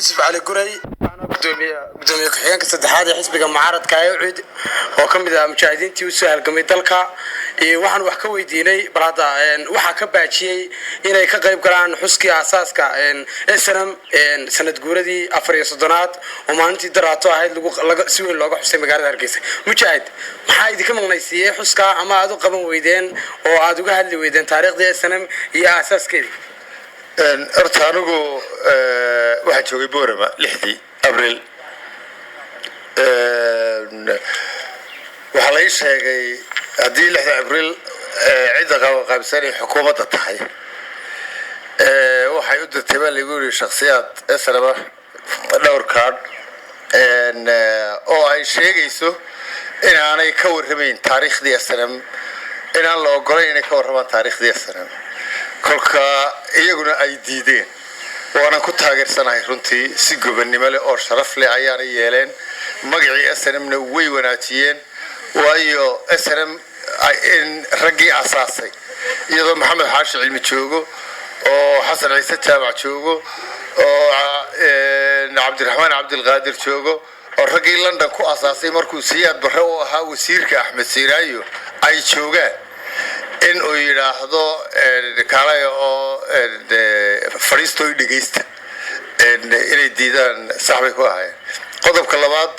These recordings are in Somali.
Yuusuf Cali Guray, gudoomiye ku-xigeenka saddexaad ee xisbiga mucaaradka ee UCID, oo ka mid ah mujaahidiintii usoo halgamay dalka. Waxaan wax ka weydiinay bal hadda waxaa ka baajiyey inay ka qayb galaan xuskii aasaaska SNM, sanad guuradii 34aad oo maalintii daraato ahayd si weyn looga xusay magaalada Hargeysa. Mujaahid, maxaa idinka maqnaysiiyey xuska ama aad u qaban weydeen oo aad uga hadli weydeen taariikhdii SNM iyo aasaaskeedii? Horta anigu waxaan joogay Boorama 6dii Abriil. Waxaa la ii sheegay haddii 6da Abriil cidda qabanqaabsan ay xukuumadda tahay, waxay u dirtay baa lagu yidhi shaksiyaad SNM dhowr kaadh oo ay sheegayso inaanay ka warramayn taariikhdii SNM, inaan la ogolayn inay ka warramaan taariikhdii SNM. Kolka iyaguna ay diideen, waanan ku taageersanahay runtii. Si gobannimo leh oo sharaf leh ayaanay yeeleen. Magacii SNM-na way wanaajiyeen, waayo SNM in raggii asaasay, iyadoo Maxamed Xaashi Cilmi joogo oo Xasan Ciise Jaamac joogo oo Cabdiraxmaan Cabdilqaadir joogo, oo raggii London ku asaasay markuu Siyaad Barre u ahaa wasiirka Axmed Siiraayo ay joogaan, in uu yidhaahdo "Kaalaya oo fadhiisto dhegaysta", inay diidaan sax bay ku ahaayeen. Qodobka labaad,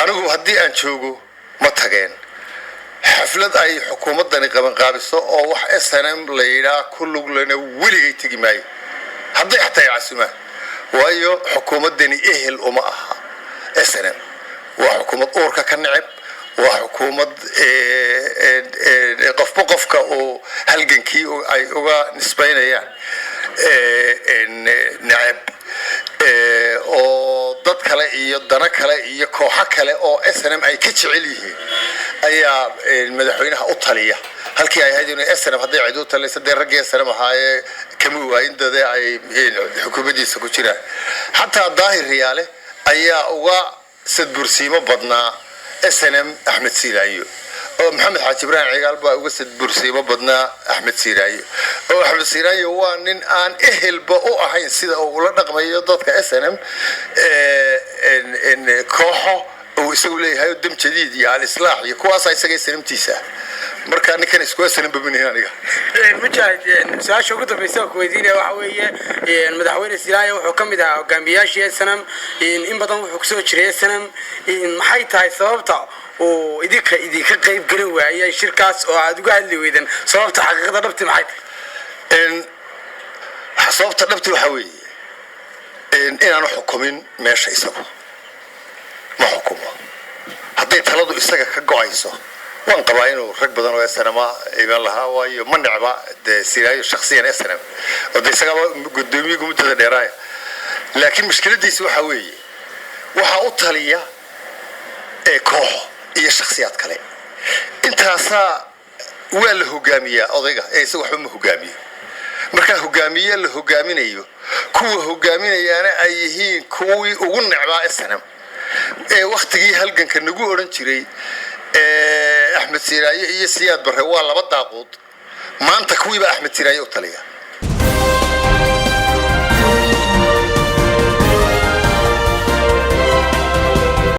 anigu haddii aan joogo ma tageen xaflad ay xukuumaddani qabanqaabiso oo wax SNM la yidhaa ku luglana. Weligay tegi maayo hadday xataa ay casumaan, waayo xukuumaddani ehel uma aha SNM. Waa xukuumad uurka ka neceb, waa xukuumad qofba qofka uu halgankii ay uga nisbaynayaan neceb, oo dad kale iyo dano kale iyo kooxo kale oo SNM ay ka jecel yihiin ayaa madaxweynaha u taliya, halkii ay ahayd inay SNM hadday cid u talinaysa dee raggii SNM ahaayee kama waayin dade ay xukuumaddiisa ku jiraan. Xataa Daahir Riyaale ayaa uga sadbursiimo badnaa SNM Axmed Siilaayo, oo Maxamed Xaaji Ibraahim Cigaal baa uga sadbursiimo badnaa Axmed Siiraayo, oo Axmed Siiraayo waa nin aan ehelba u ahayn sida uu ula dhaqmayo dadka SNM. Kooxo uu isagu leeyahay oo Dam Jadiid iyo Al-Islaax iyo kuwaasa isaga SNMtiisa. Marka ninkan isku SNM babinahin aniga. Mujaahid, su-aasha ugu dambaysa ku weydiinaya waxa weeye, madaxweyne Silaaya wuxuu ka mid ahaa hogaamiyaashii SNM, in badan wuxuu kusoo jiray SNM. Maxay tahay sababta uu idinka qayb gelin waayay shirkaas oo aad uga hadli weydeen? Sababta xaqiiqada dhabti maxay tahay? Sababta dhabti waxaa weeye inaanu xukumin meesha. Isagu ma xukumo. Hadday taladu isaga ka go-ayso, waan qabaa inuu rag badan oo SNM iman lahaa, waayo ma necba dee Siraayo shaksiyan SNM, oo de isagaaba guddoomiyigu muddada dheeraaya. Laakiin mushkiladiisa waxaa weeye waxaa u taliya ee kooxo iyo shaksiyaad kale. Intaasaa waa la hogaamiyaa odayga ee isaga waxba ma hogaamiyo. Markaa hogaamiye la hogaaminayo, kuwa hogaaminayaana ay yihiin kuwii ugu necbaa SNM ee waktigii halganka nagu odhan jiray Axmed Siiraaye iyo Siyaad Barre waa laba daaquud, maanta kuwiibaa Axmed Siiraaye u taliya.